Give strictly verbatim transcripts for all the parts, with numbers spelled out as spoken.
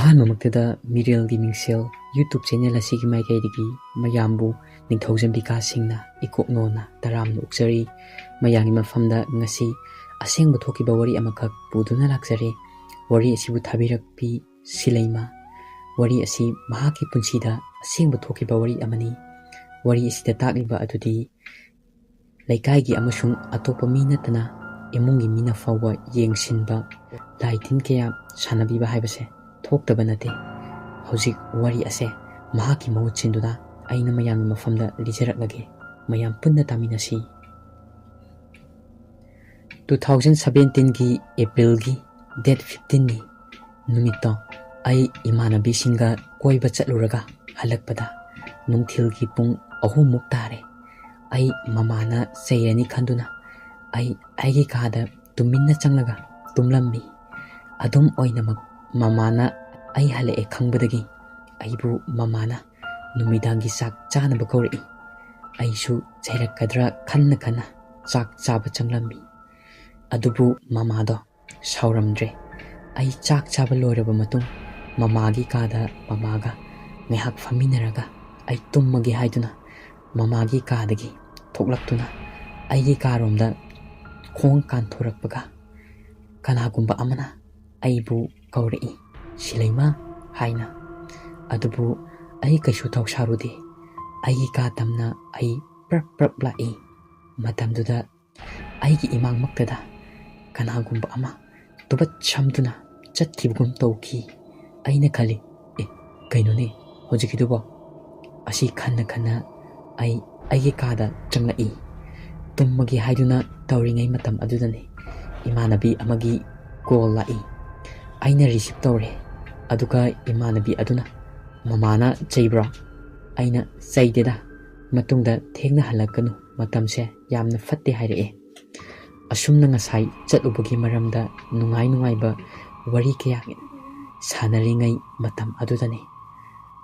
ꯑꯍꯥꯟꯕꯃꯛꯇꯗ ꯃꯤꯔꯦꯜꯒꯤ ꯃꯤꯡꯁꯦꯜ YouTube channel ꯑꯁꯤꯒꯤ ꯃꯥꯏꯀꯩꯗꯒꯤ ꯃꯌꯥꯝꯕꯨ ꯅꯤꯡꯊꯧꯖꯝ ꯕꯤꯀꯥꯁ ꯁꯤꯡꯅ ꯏꯀꯣꯛꯅꯣꯅ ꯇꯔꯥꯝꯅ ꯑꯣꯛꯆꯔꯤ꯫ ꯃꯌꯥꯝꯒꯤ ꯃꯐꯝꯗ ꯉꯁꯤ ꯑꯁꯦꯡꯕ ꯊꯣꯛꯈꯤꯕ ꯋꯥꯔꯤ ꯑꯃꯈꯛ ꯄꯨꯗꯨꯅ ꯂꯥꯛꯆꯔꯦ꯫ ꯋꯥꯔꯤ ꯑꯁꯤꯕꯨ ꯊꯥꯕꯤꯔꯛꯄꯤ ꯁꯤꯂꯩꯃ꯫ ꯋꯥꯔꯤ ꯑꯁꯤ ꯃꯍꯥꯛꯀꯤ ꯄꯨꯟꯁꯤꯗ ꯑꯁꯦꯡꯕ ꯊꯣꯛꯈꯤꯕ ꯋꯥꯔꯤ ꯑꯃꯅꯤ꯫ ꯋꯥꯔꯤ ꯑꯁꯤꯗ ꯇꯥꯛꯂꯤꯕ ꯑꯗꯨꯗꯤ ꯂꯩꯀꯥꯏꯒꯤ ꯑꯃꯁꯨꯡ ꯑꯇꯣꯞꯄ ꯃꯤ ꯅꯠꯇꯅ ꯏꯃꯨꯡꯒꯤ ꯃꯤꯅ ꯐꯥꯎꯕ ꯌꯦꯡꯁꯤꯟꯕ ꯂꯥꯏ ꯇꯤꯟ ꯀꯌꯥ ꯁꯥꯟꯅꯕꯤꯕ ꯍꯥꯏꯕꯁꯦ ꯊꯣꯛꯇꯕ ꯅꯠꯇꯦ꯫ ꯍꯧꯖꯤꯛ ꯋꯥꯔꯤ ꯑꯁꯦ ꯃꯍꯥꯛꯀꯤ ꯃꯍꯨꯠ ꯁꯤꯟꯗꯨꯅ ꯑꯩꯅ ꯃꯌꯥꯝꯒꯤ ꯃꯐꯝꯗ ꯂꯤꯖꯔꯛꯂꯒꯦ꯫ ꯃꯌꯥꯝ ꯄꯨꯟꯅ ꯇꯥꯃꯤꯟꯅꯁꯤ꯫ Two thousand seventeenꯒꯤ Aprilꯒꯤ date fifteenꯅꯤ꯫ ꯅꯨꯃꯤꯠꯇꯣ ꯑꯩ ꯏꯃꯥꯟꯅꯕꯤꯁꯤꯡꯒ ꯀꯣꯏꯕ ꯆꯠꯂꯨꯔꯒ ꯍꯜꯂꯛꯄꯗ ꯅꯨꯡꯊꯤꯜꯒꯤ ꯄꯨꯡ ꯑꯍꯨꯝꯃꯨꯛ ꯇꯥꯔꯦ꯫ ꯑꯩ ꯃꯃꯥꯅ ꯆꯩꯔꯅꯤ ꯈꯟꯗꯨꯅ ꯑꯩ ꯑꯩꯒꯤ ꯀꯥꯗ ꯇꯨꯃꯤꯟꯅ ꯆꯪꯂꯒ ꯇꯨꯝꯂꯝꯃꯤ꯫ ꯑꯗꯨꯝ ꯑꯣꯏꯅꯃꯛ ꯃꯃꯥꯅ ꯑꯩ ꯍꯜꯂꯛꯑꯦ ꯈꯪꯕꯗꯒꯤ ꯑꯩꯕꯨ ꯃꯃꯥꯅ ꯅꯨꯃꯤꯗꯥꯡꯒꯤ ꯆꯥꯛ ꯆꯥꯅꯕ ꯀꯧꯔꯛꯏ꯫ ꯑꯩꯁꯨ ꯆꯩꯔꯛꯀꯗ꯭ꯔꯥ ꯈꯟꯅ ꯈꯟꯅ ꯆꯥꯛ ꯆꯥꯕ ꯆꯪꯂꯝꯃꯤ꯫ ꯑꯗꯨꯕꯨ ꯃꯃꯥꯗꯣ ꯁꯥꯎꯔꯝꯗ꯭ꯔꯦ꯫ ꯑꯩ ꯆꯥꯛ ꯆꯥꯕ ꯂꯣꯏꯔꯕ ꯃꯇꯨꯡ ꯃꯃꯥꯒꯤ ꯀꯥꯗ ꯃꯃꯥꯒ ꯉꯥꯏꯍꯥꯛ ꯐꯝꯃꯤꯟꯅꯔꯒ ꯑꯩ ꯇꯨꯝꯃꯒꯦ ꯍꯥꯏꯗꯨꯅ ꯃꯃꯥꯒꯤ ꯀꯥꯗꯒꯤ ꯊꯣꯛꯂꯛꯇꯨꯅ ꯑꯩꯒꯤ ꯀꯥꯔꯣꯝꯗ ꯈꯣꯡ ꯀꯥꯟꯊꯣꯔꯛꯄꯒ ꯀꯅꯥꯒꯨꯝꯕ ꯑꯃꯅ ꯑꯩꯕꯨ ꯀꯧꯔꯛꯏ, "ꯁꯤꯂꯩꯃ" ꯍꯥꯏꯅ꯫ ꯑꯗꯨꯕꯨ ꯑꯩ ꯀꯩꯁꯨ ꯊꯧꯁꯥꯔꯨꯗꯦ꯫ ꯑꯩꯒꯤ ꯀꯥ ꯇꯝꯅ ꯑꯩ ꯄ꯭ꯔꯞ ꯄ꯭ꯔꯞ ꯂꯥꯛꯏ꯫ ꯃꯇꯝꯗꯨꯗ ꯑꯩꯒꯤ ꯏꯃꯥꯡꯃꯛꯇꯗ ꯀꯅꯥꯒꯨꯝꯕ ꯑꯃ ꯇꯨꯕꯠ ꯁꯝꯗꯨꯅ ꯆꯠꯈꯤꯕꯒꯨꯝ ꯇꯧꯈꯤ꯫ ꯑꯩꯅ ꯈꯜꯂꯤ, "ꯑꯦ, ꯀꯩꯅꯣꯅꯦ ꯍꯧꯖꯤꯛꯀꯤꯗꯨꯕꯣ?" ꯑꯁꯤ ꯈꯟꯅ ꯈꯟꯅ ꯑꯩ ꯑꯩꯒꯤ ꯀꯥꯗ ꯆꯪꯂꯛꯏ꯫ ꯇꯨꯝꯃꯒꯦ ꯍꯥꯏꯗꯨꯅ ꯇꯧꯔꯤꯉꯩ ꯃꯇꯝ ꯑꯗꯨꯗꯅꯤ ꯏꯃꯥꯟꯅꯕꯤ ꯑꯃꯒꯤ call ꯂꯥꯛꯏ꯫ ꯑꯩꯅ receive ꯇꯧꯔꯦ꯫ ꯑꯗꯨꯒ ꯏꯃꯥꯟꯅꯕꯤ ꯑꯗꯨꯅ, "ꯃꯃꯥꯅ ꯆꯩꯕ꯭ꯔꯣ?" ꯑꯩꯅ, "ꯆꯩꯗꯦꯗ, ꯃꯇꯨꯡꯗ ꯊꯦꯡꯅ ꯍꯜꯂꯛꯀꯅꯨ, ꯃꯇꯝꯁꯦ ꯌꯥꯝꯅ ꯐꯠꯇꯦ" ꯍꯥꯏꯔꯛꯑꯦ꯫ ꯑꯁꯨꯝꯅ ꯉꯁꯥꯏ ꯆꯠꯂꯨꯕꯒꯤ ꯃꯔꯝꯗ ꯅꯨꯡꯉꯥꯏ ꯅꯨꯡꯉꯥꯏꯕ ꯋꯥꯔꯤ ꯀꯌꯥ ꯁꯥꯟꯅꯔꯤꯉꯩ ꯃꯇꯝ ꯑꯗꯨꯗꯅꯤ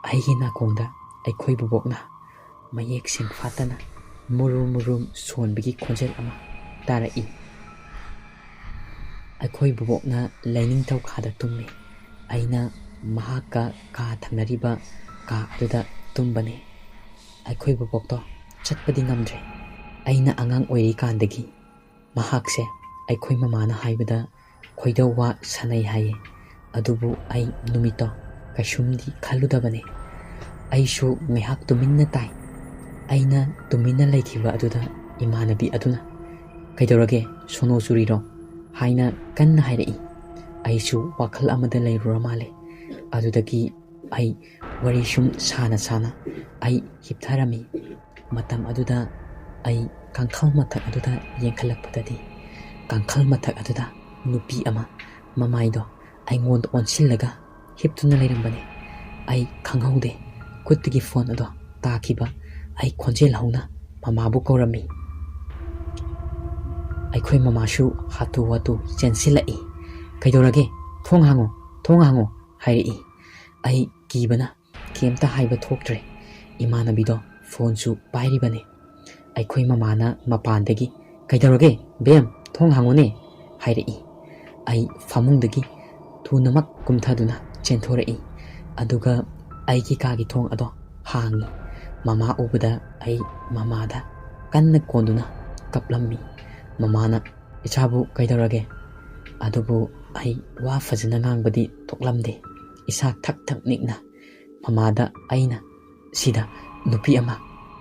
ꯑꯩꯒꯤ ꯅꯥꯀꯣꯡꯗ ꯑꯩꯈꯣꯏ ꯕꯨꯕꯣꯛꯅ ꯃꯌꯦꯛ ꯁꯦꯡꯐꯥꯠꯇꯅ ꯃꯨꯔꯨꯝ ꯃꯨꯔꯨꯝ ꯁꯣꯟꯕꯒꯤ ꯈꯣꯟꯖꯦꯜ ꯑꯃ ꯇꯥꯔꯛꯏ꯫ ꯑꯩꯈꯣꯏ ꯕꯨꯕꯣꯛꯅ ꯂꯥꯏꯅꯤꯡꯊꯧ ꯀꯥꯗ ꯇꯨꯝꯃꯤ꯫ ꯑꯩꯅ ꯃꯍꯥꯛꯀ ꯀꯥ ꯊꯪꯅꯔꯤꯕ ꯀꯥ ꯑꯗꯨꯗ ꯇꯨꯝꯕꯅꯤ꯫ ꯑꯩꯈꯣꯏ ꯕꯣꯕꯣꯛꯇꯣ ꯆꯠꯄꯗꯤ ꯉꯝꯗ꯭ꯔꯦ꯫ ꯑꯩꯅ ꯑꯉꯥꯡ ꯑꯣꯏꯔꯤꯀꯥꯟꯗꯒꯤ ꯃꯍꯥꯛꯁꯦ ꯑꯩꯈꯣꯏ ꯃꯃꯥꯅ ꯍꯥꯏꯕꯗ ꯈꯣꯏꯗꯧ ꯋꯥ ꯁꯥꯟꯅꯩ ꯍꯥꯏꯌꯦ꯫ ꯑꯗꯨꯕꯨ ꯑꯩ ꯅꯨꯃꯤꯠꯇꯣ ꯀꯩꯁꯨꯝꯗꯤ ꯈꯜꯂꯨꯗꯕꯅꯤ꯫ ꯑꯩꯁꯨ ꯉꯥꯏꯍꯥꯛ ꯇꯨꯃꯤꯟꯅ ꯇꯥꯏ꯫ ꯑꯩꯅ ꯇꯨꯃꯤꯟꯅ ꯂꯩꯈꯤꯕ ꯑꯗꯨꯗ ꯏꯃꯥꯟꯅꯕꯤ ꯑꯗꯨꯅ, "ꯀꯩꯗꯧꯔꯒꯦ, ꯁꯣꯅꯣ ꯆꯨꯔꯤꯔꯣ?" ꯍꯥꯏꯅ ꯀꯟꯅ ꯍꯥꯏꯔꯛꯏ꯫ ꯑꯩꯁꯨ ꯋꯥꯈꯜ ꯑꯃꯗ ꯂꯩꯔꯨꯔ ꯃꯥꯜꯂꯦ꯫ ꯑꯗꯨꯗꯒꯤ ꯑꯩ ꯋꯥꯔꯤ ꯁꯨꯝ ꯁꯥꯅ ꯁꯥꯅ ꯑꯩ ꯍꯤꯞꯊꯔꯝꯃꯤ꯫ ꯃꯇꯝ ꯑꯗꯨꯗ ꯑꯩ ꯀꯥꯡꯈꯜ ꯃꯊꯛ ꯑꯗꯨꯗ ꯌꯦꯡꯈꯠꯂꯛꯄꯗꯗꯤ, ꯀꯥꯡꯈꯜ ꯃꯊꯛ ꯑꯗꯨꯗ ꯅꯨꯄꯤ ꯑꯃ ꯃꯃꯥꯏꯗꯣ ꯑꯩꯉꯣꯟꯗ ꯑꯣꯟꯁꯤꯜꯂꯒ ꯍꯤꯞꯇꯨꯅ ꯂꯩꯔꯝꯕꯅꯤ꯫ ꯑꯩ ꯈꯪꯍꯧꯗꯦ꯫ ꯈꯨꯠꯇꯒꯤ ꯐꯣꯟ ꯑꯗꯣ ꯇꯥꯈꯤꯕ ꯑꯩ ꯈꯣꯟꯖꯦꯜ ꯍꯧꯅ ꯃꯃꯥꯕꯨ ꯀꯧꯔꯝꯃꯤ꯫ ꯑꯩꯈꯣꯏ ꯃꯃꯥꯁꯨ ꯍꯥꯊꯨ ꯍꯥꯊꯨ ꯆꯦꯟꯁꯤꯜꯂꯛꯏ꯫ "ꯀꯩꯗꯧꯔꯒꯦ? ꯊꯣꯡ ꯍꯥꯡꯉꯣ, ꯊꯣꯡ ꯍꯥꯡꯉꯣ," ꯍꯥꯏꯔꯛꯏ꯫ ꯑꯩ ꯀꯤꯕꯅ ꯀꯩꯝꯇ ꯍꯥꯏꯕ ꯊꯣꯛꯇ꯭ꯔꯦ꯫ ꯏꯃꯥꯟꯅꯕꯤꯗꯣ ꯐꯣꯟꯁꯨ ꯄꯥꯏꯔꯤꯕꯅꯤ꯫ ꯑꯩꯈꯣꯏ ꯃꯃꯥꯅ ꯃꯄꯥꯟꯗꯒꯤ, "ꯀꯩꯗꯧꯔꯒꯦ, ꯕꯦꯝ, ꯊꯣꯡ ꯍꯥꯡꯉꯨꯅꯦ," ꯍꯥꯏꯔꯛꯏ꯫ ꯑꯩ ꯐꯃꯨꯡꯗꯒꯤ ꯊꯨꯅꯃꯛ ꯀꯨꯝꯊꯗꯨꯅ ꯆꯦꯟꯊꯣꯔꯛꯏ꯫ ꯑꯗꯨꯒ ꯑꯩꯒꯤ ꯀꯥꯒꯤ ꯊꯣꯡ ꯑꯗꯣ ꯍꯥꯡꯉꯤ꯫ ꯃꯃꯥ ꯎꯕꯗ ꯑꯩ ꯃꯃꯥꯗ ꯀꯟꯅ ꯀꯣꯟꯗꯨꯅ ꯀꯞꯂꯝꯃꯤ꯫ ꯃꯃꯥꯅ, "ꯏꯆꯥꯕꯨ ꯀꯩꯗꯧꯔꯒꯦ?" ꯑꯗꯨꯕꯨ ꯑꯩ ꯋꯥ ꯐꯖꯅ ꯉꯥꯡꯕꯗꯤ ꯊꯣꯛꯂꯝꯗꯦ꯫ ꯏꯁꯥ ꯊꯛ ꯊꯛ ꯅꯤꯛꯅ ꯃꯃꯥꯗ ꯑꯩꯅ, "ꯁꯤꯗ ꯅꯨꯄꯤ ꯑꯃ,"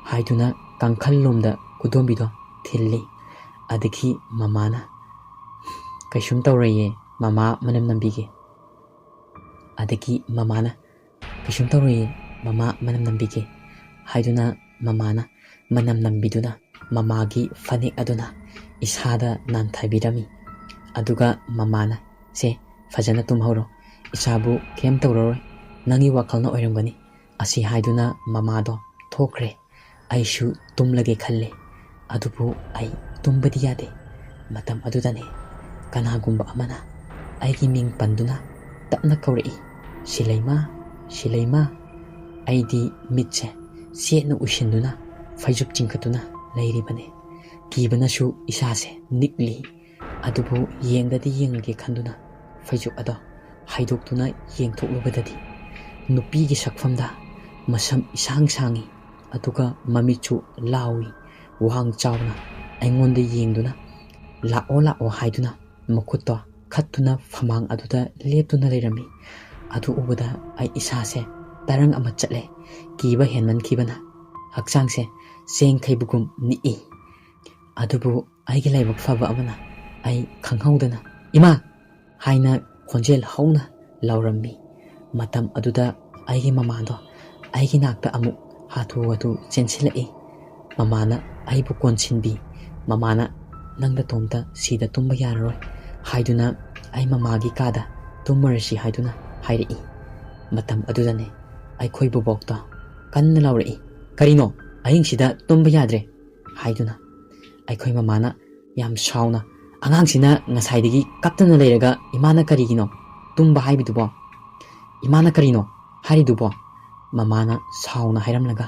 ꯍꯥꯏꯗꯨꯅ ꯀꯥꯡꯈꯜ ꯂꯣꯝꯗ ꯈꯨꯗꯣꯝꯕꯤꯗꯣ ꯊꯤꯜꯂꯤ꯫ ꯑꯗꯒꯤ ꯃꯃꯥꯅ, "ꯀꯩꯁꯨꯝ ꯇꯧꯔꯣꯏꯌꯦ, ꯃꯃꯥ ꯃꯅꯝ ꯅꯝꯕꯤꯒꯦ꯫" ꯑꯗꯒꯤ ꯃꯃꯥꯅ, "ꯀꯩꯁꯨꯝ ꯇꯧꯔꯣꯏꯌꯦ, ꯃꯃꯥ ꯃꯅꯝ ꯅꯝꯕꯤꯒꯦ," ꯍꯥꯏꯗꯨꯅ ꯃꯃꯥꯅ ꯃꯅꯝ ꯅꯝꯕꯤꯗꯨꯅ ꯃꯃꯥꯒꯤ ꯐꯅꯦꯛ ꯑꯗꯨꯅ ꯏꯁꯥꯗ ꯅꯥꯟꯊꯕꯤꯔꯝꯃꯤ꯫ ꯑꯗꯨꯒ ꯃꯃꯥꯅ, "ꯁꯦ, ꯐꯖꯅ ꯇꯨꯝꯍꯧꯔꯣ, ꯏꯆꯥꯕꯨ ꯀꯩꯝ ꯇꯧꯔꯔꯣꯏ, ꯅꯪꯒꯤ ꯋꯥꯈꯜꯅ ꯑꯣꯏꯔꯝꯒꯅꯤ," ꯑꯁꯤ ꯍꯥꯏꯗꯨꯅ ꯃꯃꯥꯗꯣ ꯊꯣꯛꯈ꯭ꯔꯦ꯫ ꯑꯩꯁꯨ ꯇꯨꯝꯂꯒꯦ ꯈꯜꯂꯦ, ꯑꯗꯨꯕꯨ ꯑꯩ ꯇꯨꯝꯕꯗꯤ ꯌꯥꯗꯦ꯫ ꯃꯇꯝ ꯑꯗꯨꯗꯅꯤ ꯀꯅꯥꯒꯨꯝꯕ ꯑꯃꯅ ꯑꯩꯒꯤ ꯃꯤꯡ ꯄꯟꯗꯨꯅ ꯇꯞꯅ ꯀꯧꯔꯛꯏ, "ꯁꯤꯂꯩꯃ, ꯁꯤꯂꯩꯃ!" ꯑꯩꯗꯤ ꯃꯤꯠꯁꯦ ꯆꯦꯠꯅ ꯎꯏꯁꯤꯟꯗꯨꯅ ꯐꯩꯖꯨꯞ ꯆꯤꯡꯈꯠꯇꯨꯅ ꯂꯩꯔꯤꯕꯅꯤ꯫ ꯀꯤꯕꯅꯁꯨ ꯏꯁꯥꯁꯦ ꯅꯤꯛꯂꯤ꯫ ꯑꯗꯨꯕꯨ ꯌꯦꯡꯗꯗꯤ ꯌꯦꯡꯉꯒꯦ ꯈꯟꯗꯨꯅ ꯐꯩꯖꯨꯞ ꯑꯗꯣ ꯍꯥꯏꯗꯣꯛꯇꯨꯅ ꯌꯦꯡꯊꯣꯛꯂꯨꯕꯗꯗꯤ, ꯅꯨꯄꯤꯒꯤ ꯁꯛꯐꯝꯗ ꯃꯁꯝ ꯏꯁꯥꯡ ꯁꯥꯡꯏ, ꯑꯗꯨꯒ ꯃꯃꯤꯠꯁꯨ ꯂꯥꯎꯏ, ꯋꯥꯡ ꯆꯥꯎꯅ ꯑꯩꯉꯣꯟꯗ ꯌꯦꯡꯗꯨꯅ, "ꯂꯥꯛꯑꯣ, ꯂꯥꯛꯑꯣ" ꯍꯥꯏꯗꯨꯅ ꯃꯈꯨꯠꯇꯣ ꯈꯠꯇꯨꯅ ꯐꯃꯥꯡ ꯑꯗꯨꯗ ꯂꯦꯞꯇꯨꯅ ꯂꯩꯔꯝꯃꯤ꯫ ꯑꯗꯨ ꯎꯕꯗ ꯑꯩ ꯏꯁꯥꯁꯦ ꯇꯔꯪ ꯑꯃ ꯆꯠꯂꯦ꯫ ꯀꯤꯕ ꯍꯦꯟꯃꯟꯈꯤꯕꯅ ꯍꯛꯆꯥꯡꯁꯦ ꯆꯦꯡ ꯈꯩꯕꯒꯨꯝ ꯅꯤꯛꯏ꯫ ꯑꯗꯨꯕꯨ ꯑꯩꯒꯤ ꯂꯥꯏꯕꯛ ꯐꯕ ꯑꯃꯅ ꯑꯩ ꯈꯪꯍꯧꯗꯅ "ꯏꯃꯥ!" ꯍꯥꯏꯅ ꯈꯣꯟꯖꯦꯜ ꯍꯧꯅ ꯂꯥꯎꯔꯝꯃꯤ꯫ ꯃꯇꯝ ꯑꯗꯨꯗ ꯑꯩꯒꯤ ꯃꯃꯥꯗꯣ ꯑꯩꯒꯤ ꯅꯥꯛꯇ ꯑꯃꯨꯛ ꯍꯥꯊꯨ ꯍꯥꯊꯨ ꯆꯦꯟꯁꯤꯜꯂꯛꯏ꯫ ꯃꯃꯥꯅ ꯑꯩꯕꯨ ꯀꯣꯟꯁꯤꯟꯕꯤ꯫ ꯃꯃꯥꯅ "ꯅꯪ ꯅꯇꯣꯝꯇ ꯁꯤꯗ ꯇꯨꯝꯕ ꯌꯥꯔꯔꯣꯏ" ꯍꯥꯏꯗꯨꯅ ꯑꯩ ꯃꯃꯥꯒꯤ ꯀꯥꯗ ꯇꯨꯝꯃꯔꯁꯤ ꯍꯥꯏꯗꯨꯅ ꯍꯥꯏꯔꯛꯏ꯫ ꯃꯇꯝ ꯑꯗꯨꯗꯅꯦ ꯑꯩꯈꯣꯏ ꯕꯣꯕꯣꯛꯇꯣ ꯀꯟꯅ ꯂꯥꯎꯔꯛꯏ, "ꯀꯔꯤꯅꯣ? ꯑꯍꯤꯡꯁꯤꯗ ꯇꯨꯝꯕ ꯌꯥꯗ꯭ꯔꯦ" ꯍꯥꯏꯗꯨꯅ꯫ ꯑꯩꯈꯣꯏ ꯃꯃꯥꯅ ꯌꯥꯝ ꯁꯥꯎꯅ, "ꯑꯉꯥꯡꯁꯤꯅ ꯉꯁꯥꯏꯗꯒꯤ ꯀꯞꯇꯅ ꯂꯩꯔꯒ ꯏꯃꯥꯅ ꯀꯔꯤꯒꯤꯅꯣ ꯇꯨꯝꯕ ꯍꯥꯏꯕꯗꯨꯕꯣ? ꯏꯃꯥꯅ ꯀꯔꯤꯅꯣ ꯍꯥꯏꯔꯤꯗꯨꯕꯣ?" ꯃꯃꯥꯅ ꯁꯥꯎꯅ ꯍꯥꯏꯔꯝꯂꯒ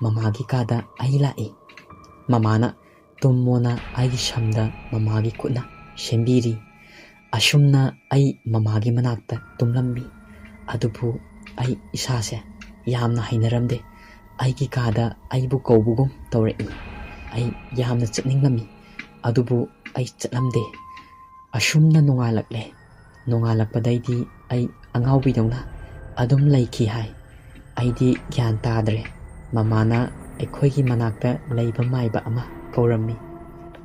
ꯃꯃꯥꯒꯤ ꯀꯥꯗ ꯑꯩ ꯂꯥꯛꯏ꯫ ꯃꯃꯥꯅ "ꯇꯨꯝꯃꯣꯅ" ꯑꯩꯒꯤ ꯁꯝꯗ ꯃꯃꯥꯒꯤ ꯈꯨꯠꯅ ꯁꯦꯝꯕꯤꯔꯤ꯫ ꯑꯁꯨꯝꯅ ꯑꯩ ꯃꯃꯥꯒꯤ ꯃꯅꯥꯛꯇ ꯇꯨꯝꯂꯝꯃꯤ꯫ ꯑꯗꯨꯕꯨ ꯑꯩ ꯏꯁꯥꯁꯦ ꯌꯥꯝꯅ ꯍꯩꯅꯔꯝꯗꯦ꯫ ꯑꯩꯒꯤ ꯀꯥꯗ ꯑꯩꯕꯨ ꯀꯧꯕꯒꯨꯝ ꯇꯧꯔꯛꯏ꯫ ꯑꯩ ꯌꯥꯝꯅ ꯆꯠꯅꯤꯡꯂꯝꯃꯤ, ꯑꯗꯨꯕꯨ ꯑꯩ ꯆꯠꯂꯝꯗꯦ꯫ ꯑꯁꯨꯝꯅ ꯅꯣꯡꯉꯥꯜꯂꯛꯂꯦ꯫ ꯅꯣꯡꯉꯥꯜꯂꯛꯄꯗꯩꯗꯤ ꯑꯩ ꯑꯉꯥꯎꯕꯤꯗꯧꯅ ꯑꯗꯨꯝ ꯂꯩꯈꯤ ꯍꯥꯏ꯫ ꯑꯩꯗꯤ ꯒ꯭ꯌꯥꯟ ꯇꯥꯗ꯭ꯔꯦ꯫ ꯃꯃꯥꯅ ꯑꯩꯈꯣꯏꯒꯤ ꯃꯅꯥꯛꯇ ꯂꯩꯕ ꯃꯥꯏꯕ ꯑꯃ ꯀꯧꯔꯝꯃꯤ꯫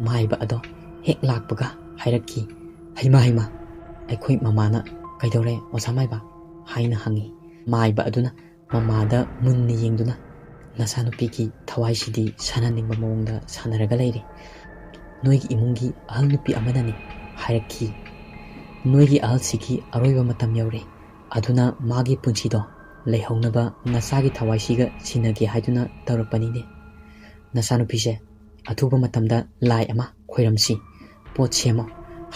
ꯃꯥꯏꯕ ꯑꯗꯣ ꯍꯦꯛ ꯂꯥꯛꯄꯒ ꯍꯥꯏꯔꯛꯈꯤ, "ꯍꯩꯃꯥ, ꯍꯩꯃꯥ!" ꯑꯩꯈꯣꯏ ꯃꯃꯥꯅ, "ꯀꯩꯗꯧꯔꯦ, ꯑꯣꯖꯥ ꯃꯥꯏꯕ?" ꯍꯥꯏꯅ ꯍꯪꯉꯤ꯫ ꯃꯥꯏꯕ ꯑꯗꯨꯅ ꯃꯃꯥꯗ ꯃꯨꯟꯅ ꯌꯦꯡꯗꯨꯅ, "ꯅꯆꯥꯅꯨꯄꯤꯒꯤ ꯊꯋꯥꯏꯁꯤꯗꯤ ꯁꯥꯟꯅꯅꯤꯡꯕ ꯃꯑꯣꯡꯗ ꯁꯥꯟꯅꯔꯒ ꯂꯩꯔꯦ꯫ ꯅꯣꯏꯒꯤ ꯏꯃꯨꯡꯒꯤ ꯑꯍꯜ ꯅꯨꯄꯤ ꯑꯃꯅꯅꯤ ꯍꯥꯏꯔꯛꯈꯤ꯫ ꯅꯣꯏꯒꯤ ꯑꯍꯜꯁꯤꯒꯤ ꯑꯔꯣꯏꯕ ꯃꯇꯝ ꯌꯧꯔꯦ꯫ ꯑꯗꯨꯅ ꯃꯥꯒꯤ ꯄꯨꯟꯁꯤꯗꯣ ꯂꯩꯍꯧꯅꯕ ꯅꯆꯥꯒꯤ ꯊꯋꯥꯏꯁꯤꯒ ꯁꯤꯟꯅꯒꯦ ꯍꯥꯏꯗꯨꯅ ꯇꯧꯔꯛꯄꯅꯤꯅꯦ꯫ ꯅꯆꯥꯅꯨꯄꯤꯁꯦ ꯑꯊꯨꯕ ꯃꯇꯝꯗ ꯂꯥꯏ ꯑꯃ ꯈꯣꯏꯔꯝꯁꯤ, ꯄꯣꯠ ꯁꯦꯝꯃꯣ"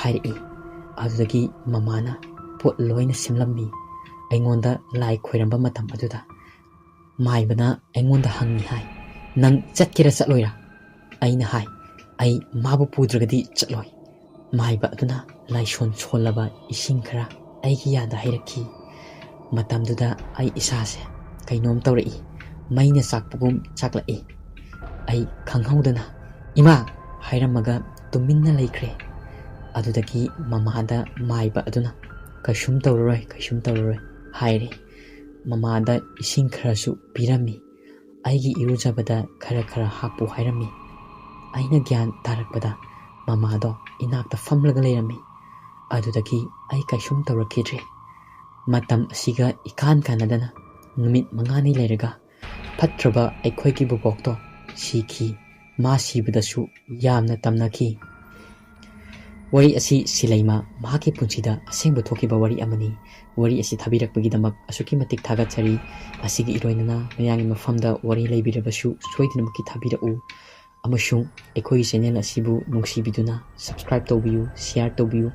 ꯍꯥꯏꯔꯛꯏ꯫ ꯑꯗꯨꯗꯒꯤ ꯃꯃꯥꯅ ꯄꯣꯠ ꯂꯣꯏꯅ ꯁꯦꯝꯂꯝꯃꯤ꯫ ꯑꯩꯉꯣꯟꯗ ꯂꯥꯏ ꯈꯣꯏꯔꯝꯕ ꯃꯇꯝ ꯑꯗꯨꯗ ꯃꯥꯏꯕꯅ ꯑꯩꯉꯣꯟꯗ ꯍꯪꯉꯤ ꯍꯥꯏ, "ꯅꯪ ꯆꯠꯀꯦꯔꯥ ꯆꯠꯂꯣꯏꯔꯥ?" ꯑꯩꯅ ꯍꯥꯏ, "ꯑꯩ ꯃꯥꯕꯨ ꯄꯨꯗ꯭ꯔꯒꯗꯤ ꯆꯠꯂꯣꯏ"꯫ ꯃꯥꯏꯕ ꯑꯗꯨꯅ ꯂꯥꯏꯁꯣꯟ ꯁꯣꯜꯂꯕ ꯏꯁꯤꯡ ꯈꯔ ꯑꯩꯒꯤ ꯌꯥꯗ ꯍꯩꯔꯛꯈꯤ꯫ ꯃꯇꯝꯗꯨꯗ ꯑꯩ ꯏꯁꯥꯁꯦ ꯀꯩꯅꯣꯝ ꯇꯧꯔꯛꯏ, ꯃꯩꯅ ꯆꯥꯛꯄꯒꯨꯝ ꯆꯥꯛꯂꯛꯏ꯫ ꯑꯩ ꯈꯪꯍꯧꯗꯅ "ꯏꯃꯥ!" ꯍꯥꯏꯔꯝꯃꯒ ꯇꯨꯃꯤꯟꯅ ꯂꯩꯈ꯭ꯔꯦ꯫ ꯑꯗꯨꯗꯒꯤ ꯃꯃꯥꯗ ꯃꯥꯏꯕ ꯑꯗꯨꯅ "ꯀꯩꯁꯨꯝ ꯇꯧꯔꯔꯣꯏ, ꯀꯩꯁꯨꯝ ꯇꯧꯔꯔꯣꯏ" ꯍꯥꯏꯔꯦ꯫ ꯃꯃꯥꯗ ꯏꯁꯤꯡ ꯈꯔꯁꯨ ꯄꯤꯔꯝꯃꯤ꯫ ꯑꯩꯒꯤ ꯏꯔꯨꯖꯕꯗ ꯈꯔ ꯈꯔ ꯍꯥꯞꯄꯨ ꯍꯥꯏꯔꯝꯃꯤ꯫ ꯑꯩꯅ ꯒ꯭ꯌꯥꯟ ꯇꯥꯔꯛꯄꯗ ꯃꯃꯥꯗꯣ ꯏꯅꯥꯛꯇ ꯐꯝꯂꯒ ꯂꯩꯔꯝꯃꯤ꯫ ꯑꯗꯨꯗꯒꯤ ꯑꯩ ꯀꯩꯁꯨꯝ ꯇꯧꯔꯛꯈꯤꯗ꯭ꯔꯦ꯫ ꯃꯇꯝ ꯑꯁꯤꯒ ꯏꯀꯥꯟ ꯀꯥꯟꯅꯗꯅ ꯅꯨꯃꯤꯠ ꯃꯉꯥꯅꯤ ꯂꯩꯔꯒ ꯐꯠꯇ꯭ꯔꯕ ꯑꯩꯈꯣꯏꯒꯤ ꯕꯣꯕꯣꯛꯇꯣ ꯁꯤꯈꯤ꯫ ꯃꯥ ꯁꯤꯕꯗꯁꯨ ꯌꯥꯝꯅ ꯇꯝꯅꯈꯤ꯫ ꯋꯥꯔꯤ ꯑꯁꯤ ꯁꯤꯂꯩꯃ ꯃꯍꯥꯛꯀꯤ ꯄꯨꯟꯁꯤꯗ ꯑꯁꯦꯡꯕ ꯊꯣꯛꯈꯤꯕ ꯋꯥꯔꯤ ꯑꯃꯅꯤ꯫ ꯋꯥꯔꯤ ꯑꯁꯤ ꯊꯥꯕꯤꯔꯛꯄꯒꯤꯗꯃꯛ ꯑꯁꯨꯛꯀꯤ ꯃꯇꯤꯛ ꯊꯥꯒꯠꯆꯔꯤ꯫ ꯑꯁꯤꯒꯤ ꯏꯔꯣꯏꯅꯅ ꯃꯌꯥꯝꯒꯤ ꯃꯐꯝꯗ ꯋꯥꯔꯤ ꯂꯩꯕꯤꯔꯕꯁꯨ ꯁꯣꯏꯗꯅꯃꯛꯀꯤ ꯊꯥꯕꯤꯔꯛꯎ꯫ ꯑꯃꯁꯨꯡ ꯑꯩꯈꯣꯏꯒꯤ ꯆꯦꯅꯦꯜ ꯑꯁꯤꯕꯨ ꯅꯨꯡꯁꯤꯕꯤꯗꯨꯅ subscribe ꯇꯧꯕꯤꯌꯨ, share ꯇꯧꯕꯤꯌꯨ,